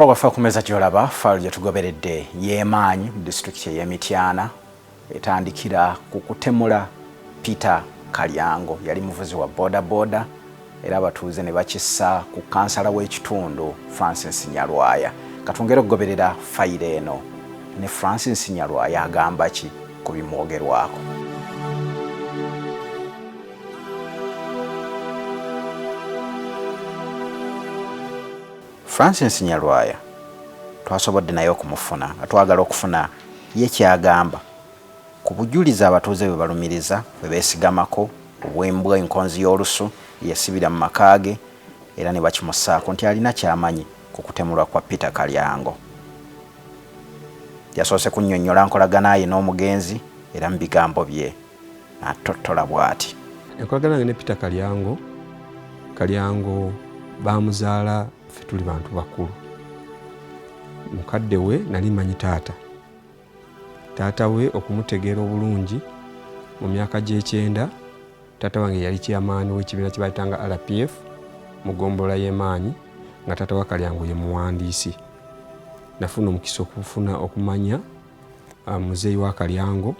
Twagwafe okumeza gy'olaba fayiro gye tugoberedde y'emaanyi mu disitulikiti ey'e Mityana etandikira ku kutemula Peter Kalyango. Yali muvuzi wa bodaboda era abatuuze ne bakissa ku kansala w'ekitundu Francis Nyalwaya. Katwongere okugoberera fayiro eno ne Francis Nyalwaya agamba ki ku bimwogerwako. Francis Nyalwaya twasobodde naye okumufuna nga twagala okufuna ye ky'agamba ku bujulizi abatuuze bwe balumiriza bwe beesigamako obw'embwa enkonzi y'olusu eyasibira mu maka ge era ne bakimussaako nti alina ky'amanyi ku kutemulwa kwa Peter Kalyango. Yasoose kunnyonnyola nkolagana ye n'omugenzi era mu bigambo bye n'attottola bw'ati. Enkolagana yange ne Peter Kalyango, Kalyango baamuzaala ffe tuli bantu bakulu. Mukadde we nali manyi taata. Taata we okumutegeera obulungi mu myaka gy'ekyenda, taata wange yali chairman w'ekibiina kye bayitanga RPF mu ggombolola y'Emaanyi nga taata wa Kalyango ye muwandiisi. Nafuna omukisa okufuna okumanya muzeeyi wa Kalyango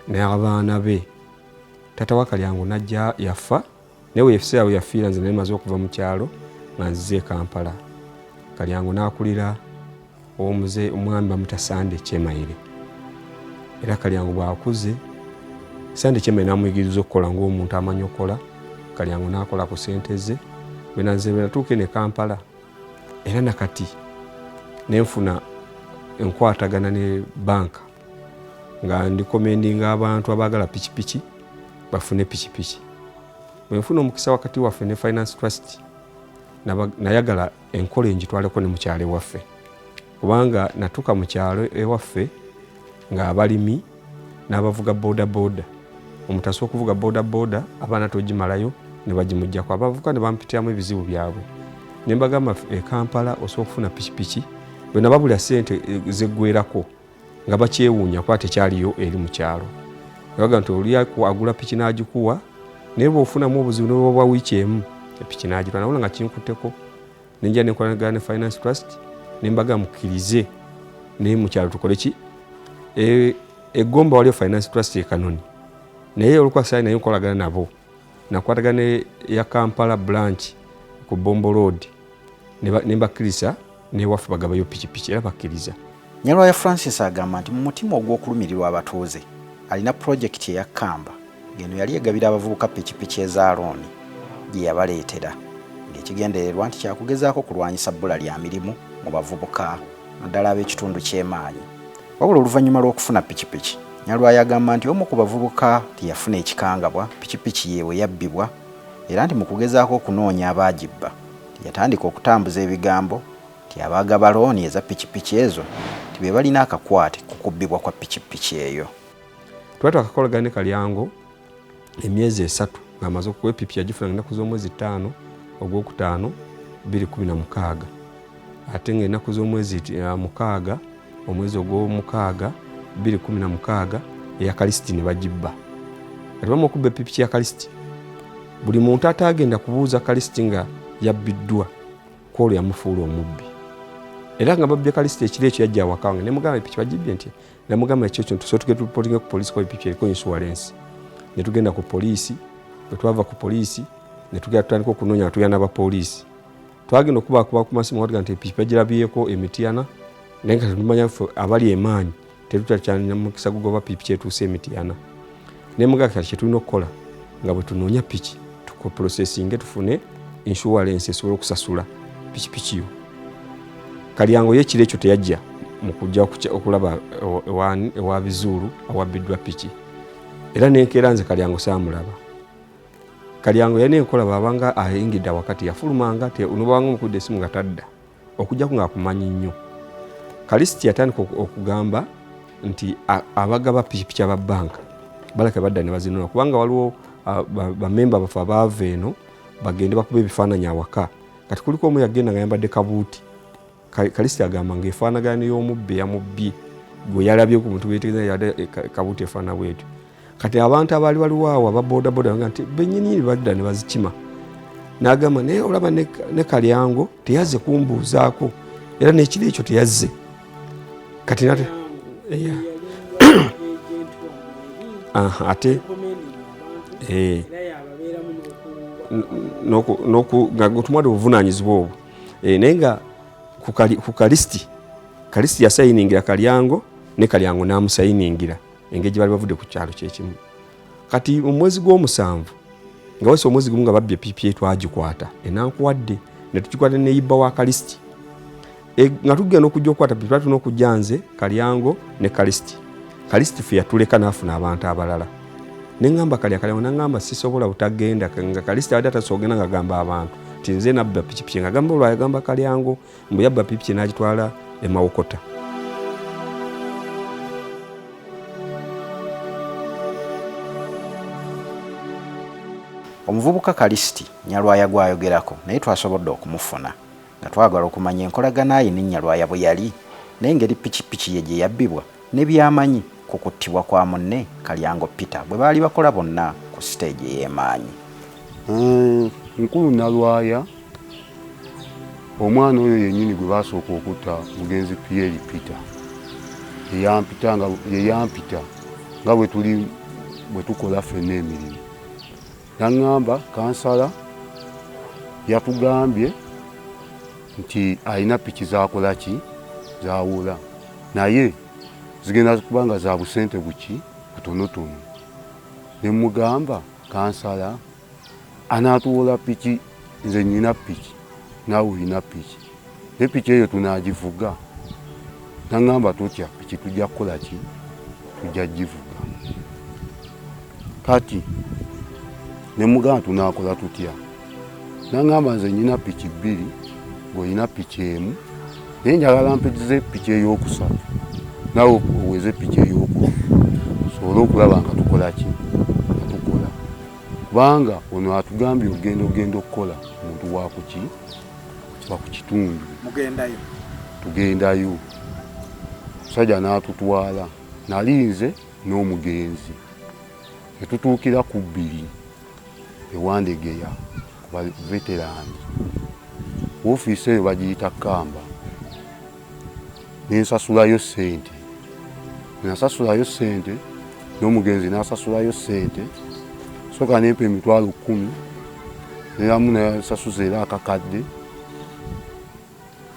n'abaana be. Taata wa Kalyango najja yafa naye we ebiseera we yafiira nze nali maze okuva mu kyalo nga nzize e Kampala. Kalyango n'akulira omuze omwami bamuta Sande Kyemayire. Era Kalyango bw'akuze Sande Kyemayire n'amuyigiriza okukola ng'omuntu amanyi okukola. Kalyango n'akola ku ssente ze. Bwe naze bwe natuuka eno e Kampala era nakati ne nfuna enkwatagana ne banka nga ndikomendinga abantu abaagala pikipiki bafune pikipiki. Bwe nfuna omukisa wakati waffe ne Finance Trust nayagala enkola engitwaleko ne mu kyalo ewaffe, kubanga natuuka mu kyalo ewaffe ng'abalimi n'abavuga bodaboda, omuntu asobola okuvuga bodaboda abaana togimalayo ne bagimuggyako, abavuka ne bampitiramu ebizibu byabwe. Ne mbagamba e Kampala osobola okufuna pikipiki, bwe nababulira ssente zeggwerako nga bakyewuunya kuba tekyaliyo eri mu kyalo. Baga nti oli agula piki n'agikuwa, naye bw'ofunamu obuzibu ne bw'oba wiiki emu epiki n'agitwala. Nabona nga kinkutteko ne nja ne nkolagana ne Finance Trust ne mbaga mukkirize naye mu kyalo tukole ki? Eggomba waliyo Finance Trust e Kanoni, naye olwokuba saali naye nkolagana nabo, nakwatagana ne ya Kampala branch ku Bombo Road ne mbakkiriza n'ewaffe bagabayo pikipiki era bakkiriza. Nyalwaya Francis agamba nti mu mutima ogw'okulumirirwa abatuuze alina pulojekiti eya Kamba ng'eno yali egabira abavubuka pikipiki eza looni gye yabaleetera ng'ekigendererwa nti kyakugezaako kulwanyisa bbula lya mirimu mu bavubuka naddala ab'ekitundu ky'Emaanyi. Wabula oluvannyuma lw'okufuna pikipiki, Nyalwaya agamba nti omu ku bavubuka teyafuna ekikangabwa pikipiki ye bwe yabbibwa era nti mu kugezaako okunoonya abaagibba yatandika okutambuza ebigambo nti abaagaba looni eza pikipiki ezo nti be balina akakwate ku kubbibwa kwa pikipiki eyo. Twali twakakolagana ne Kalyango emyezi 3 ng'amaze okuwa epipiki, yagifuna ennaku z'omwezi 5 ogwokutaano 2016, ate ng'ennaku z'omwezi 6 omwezi ogw'omukaaga 2016 eya Kalisiti ne bagibba. Kati bamu okubba epipiki ya Kalisiti, buli muntu ataagenda kubuuza Kalisiti nga yabbiddwa kwolwo yamufuula omubbi. Era nga babbye Kalisiti ekiro ekyo yajja awaka wange ne mugamba epiki bagibbye nti namugamba ekyo kyo tusobola tugenda tulipotinge ku poliisi kuba epiki eriko insurance. Ne tugenda ku poliisi, bwe twava ku poliisi ne tugenda tutandika okunoonya nga tugenda n'abapoliisi. Twagenda okubakuba ku masimu nga nti epiki bagirabyeko e Mityana, naye nga tetumanya ffe abali emaanyi tetutakyalina mukisa gugoba pikipiki etuuse e Mityana. Ne mugamba kati kye tulina okukola nga bwe tunoonya piki tukuprosesinge tufune insurance esobola okusasula pikipiki yo. Kalyango ye ekiro ekyo teyajja mu kujja okulaba ewa Bizuulu awabbiddwa piki, era nenkeera nze Kalyango saamulaba. Kalyango yalina enkola bw'abanga ayingidde awakati yafulumanga nobanga omukubidde essimu nga tadda, okujjako ng'akumanyi nnyo. Kalisiti yatandika okugamba nti abagaba pikipiki aba bbanka baleka badda ne bazinona, kubanga waliwo bamemba baffe abaava eno bagende bakuba ebifaananyi awaka. Kati kuliko omu yagenda nga yambadde kabuuti. Kalisiti agamba ng'efaanagana n'ey'omubbi eyamubbye gwe yalabye ku muntu beetegereza yadde kabuuti efaanana bwetyo. Kati abantu abaali waliwo awo aba bodaboda bagamba nti bennyininyini badda ne bazikima. N'agamba naye olaba ne Kalyango teyazze kumbuuzaako Era n'ekiro ekyo teyazze. Kati nate ate nga tumwadde obuvunaanyizibwa obwo, naye nga ku Kalisiti, Kalisiti yasayiningira Kalyango ne Kalyango n'amusayiningira engeri gye bali bavudde ku kyalo kyekimu. Kati mu mwezi gw'omusanvu nga wese omwezi gumu nga babbye PPA, twagikwata enankuwadde ne tugikwata neyibba wa Kalisiti. Nga tugenda okujja okukwata PPA, tulina okujja nze Kalyango ne Kalisiti. Kalisiti ffe yatuleka n'afuna abantu abalala. Ne ŋŋamba Kalyango n'aŋŋamba sisobola butagenda, nga Kalisiti abadde atasobola kugenda ng'agamba abantu nti nze nabba pikipiki, ng'agamba olwo ayagamba Kalyango mbu yabba pikipiki n'agitwala e Mawokota. Omuvubuka Kalisiti Nyalwaya gw'ayogerako naye twasobodde okumufuna nga twagala okumanya enkolagana ye ne Nyalwaya bwe yali n'engeri pikipiki ye gye yabbibwa ne by'amanyi ku kuttibwa kwa munne Kalyango Peter bwe baali bakola bonna ku siteegi ey'emaanyi. Mukulu Nalwaya omwana oyo yennyini gwe baasooka okutta, mugenzi Pierre Peter, yeyampita nga bwe tuli bwe tukola ffenna emirimu, naŋŋamba kansala yatugambye nti alina piki zakola ki zawula, naye zigenda kuba nga za busente buki butonotono. Ne mugamba kansala anaatuwola piki, nze nnyina piki naawe olina piki, ne piki eyo tunaagivuga? Naŋŋamba totya, piki tujja kukola ki, tujja givuga. Kati ne mugamba tunaakola tutya? Naŋŋamba nze nnyina piki bbiri, ng'olina piki emu, naye njagala mpegize piki ey'okusatu naawe oweze piki ey'okuna, tusobole okulaba nga tukola ki, nga tukola, kubanga ono atugambye ogenda ogenda okukola omuntu wakuki wa ku kitundu. Mugendayo? Tugendayo. Musajja n'atutwala, nali nze n'omugenzi, ne tutuukira ku bbiri ewandegeya ku ba veterani, woofiisi eyo bagiyita Kamba, nensasulayo ssente. Nasasulayo ssente n'omugenzi n'asasulayo ssente, soka nempa 100,000, neramu nasasuza era akakadde,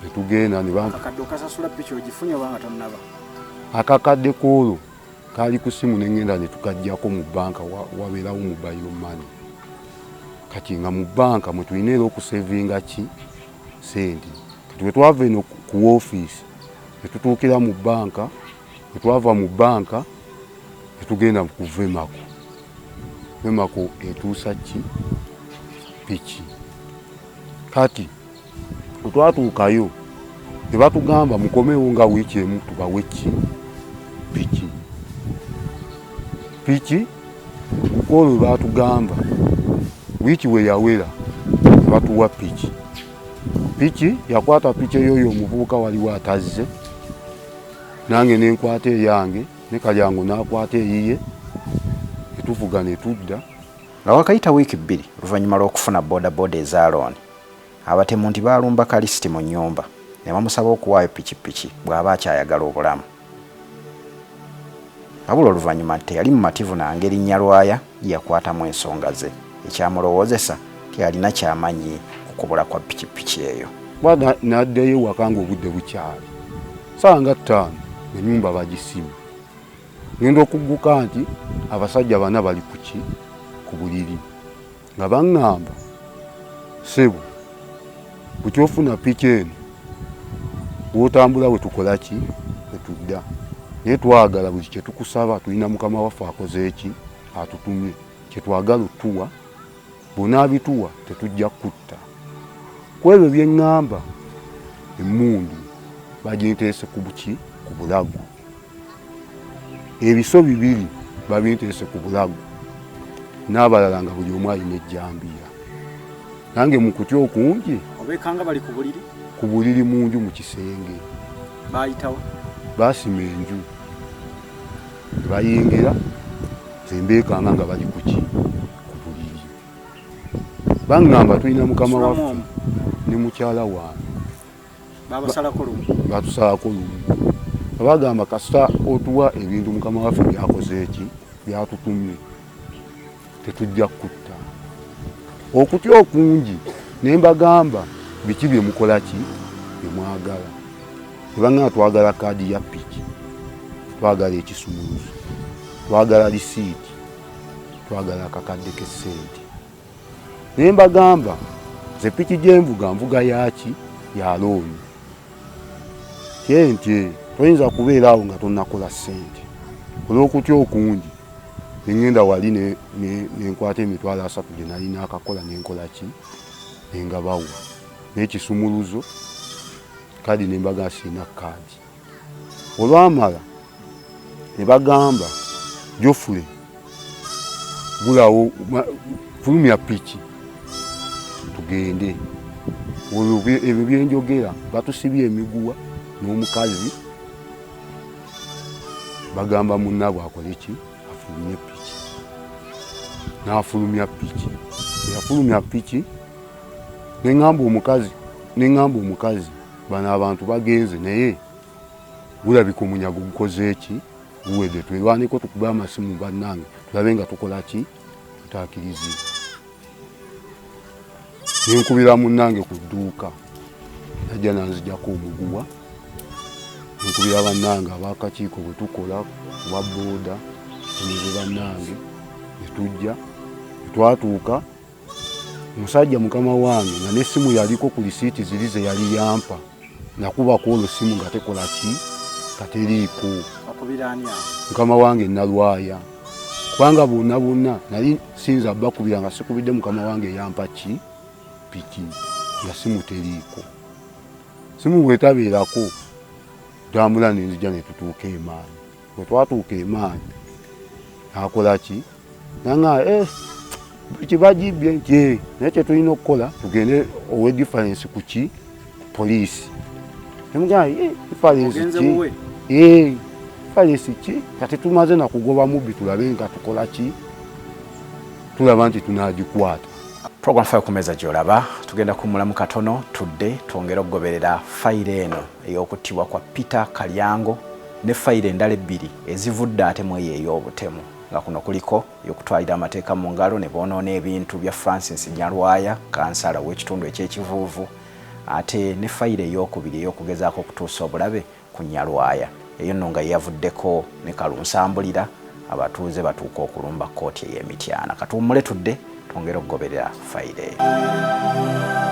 netugenda. Akakadde koolwo kaali ku simu, nengenda netukajjako mu banka, wabeerawo mobile money. Kati nga mu banka mwe tulina era okusevinga ki sente. Kati bwe twava eno ku woofiisi netutuukira mu banka, bwe twava mu banka netugenda ku Vemako. Vemako etuusa ki piki. Kati bwe twatuukayo ne batugamba mukomewo nga wiiki emu tubawe ki piki. Piki kwolwo batugamba wiiki we yawera ne batuwa piki. Piki yakwata piki eyoyo omuvubuka waliwo atazze, nange nenkwata eyange, ne Kalyango n'akwata eyiye, netuvuga netudda. Nga wakayita wiiki 2 oluvannyuma lw'okufuna bodaboda eza looni, abatemu nti baalumba Kalisiti mu nnyumba ne bamusaba okuwaayo pikipiki bw'aba akyayagala obulamu. Wabula oluvannyuma nti teyali mumativu na ngeri Nyalwaya gye yakwatamu ensonga ze ekyamulowoozesa nti alina ky'amanyi ku kubula kwa pikipiki eyo. Kuba naddayo ewaka ng'obudde bukyali, ssaawa nga 5, ennyumba bagisimye. Ngenda okugguka nti abasajja bana bali kuki ku buliri nga baŋŋamba, ssebo, bukyofuna piki eno w'otambula we tukola ki wetudda, naye twagala buli kye tukusaba, tulina mukama waffe akoze eki atutumye, kyetwagala otuwa, bw'onaabituwa tetujja kutta. Ku ebyo bye ŋŋamba, emmundu baginteese ku buki ku bulago, ebiso bibiri babinteese ku bulago, n'abalala nga buli omu alina ejjambiya. Nange mu kutya okungi. Obeekanga bali ku buliri? Ku buliri mu nju mu kisenge. Baayitawa? Baasima enju ne bayingira, nze mbeekanga nga bali kuki ku buliri, baŋŋamba tulina mukama waffe ne mukyala wange. Babasalako lumu. Batusalako lumu. Bagamba kasita otuwa ebintu mukama waffe byakoze eki byatutumye tetujja kutta. Okutya okungi ne mbagamba biki bye mukola ki bye mwagala. Ne bangamba twagala kaadi ya piki, twagala ekisumuluzo, twagala lisiiti, twagala akakadde k'essente. Ne mbagamba nze piki gye nvuga nvuga yaaki ya looni. Kyentye toyinza kubeera awo nga tonnakola ssente. Olw'okutya okungi ne ŋŋenda wali ne nkwata 300,000 gye nali naakakola ne nkola ki ne ngabawa n'ekisumuluzo kaadi ne mbagamba sirina kaadi. Olwamala ne bagamba Geoffrey gulawo fulumya piki tugende. Olwo ebyo byenjogera batusibye emiguwa n'omukazi bagamba munnaabwe akole ki afulumye piki. N'afulumya piki. Yafulumya piki ne ŋŋamba omukazi bano abantu bagenze naye gulabika omunyago gukoze ki guwedde, twerwaneko tukube amasimu bannange tulabe nga tukola ki tutaakirize. Ne nkubira munnange ku dduuka najja nanzijako omuguwa, nkubira bannange ab'akakiiko bwe tukola oba booda neze bannange ne tujja ne twatuuka. Omusajja mukama wange nga n'essimu yaliko ku lisiiti ziri ze yali yampa, nakuba ku olwo ssimu nga tekola ki nga teriiko. Mukama wange Nalwaya, kubanga bonna bonna nali siyinza bakubira nga sikubidde mukama wange yampa ki piki nga simu teriiko. Simu bw'etabeerako ntambula ne nzija ne tutuuka emaanyi. Bwe twatuuka emaanyi n'akola ki nanga kibagibye nti naye kye tulina okukola tugende owe difference ku ki poliisi. Nemugamba difference ki? Difference ki? Kati tumaze na kugoba mubbi tulabe nga tukola ki, tulaba nti tunaagikwata. Program Faayo ku mmeeza gy'olaba, tugenda kuwummulamu katono tudde twongere okugoberera fayiro eno ey'okuttibwa kwa Peter Kalyango ne fayiro endala ebbiri ezivudde ate mu eyo ey'obutemu, nga kuno kuliko ey'okutwalira amateeka mu ngalo ne boonoona ebintu bya Francis Nyalwaya, kansala ow'ekitundu eky'Ekivuuvu, ate ne fayiro ey'okubiri ey'okugezaako okutuusa obulabe ku Nyalwaya. Eyo nno nga yeyavuddeko ne Kalunsambulira, abatuuze batuuka okulumba kkooti ey'e Mityana. Katuwummule tudde twongere okugoberera fayiro eyo.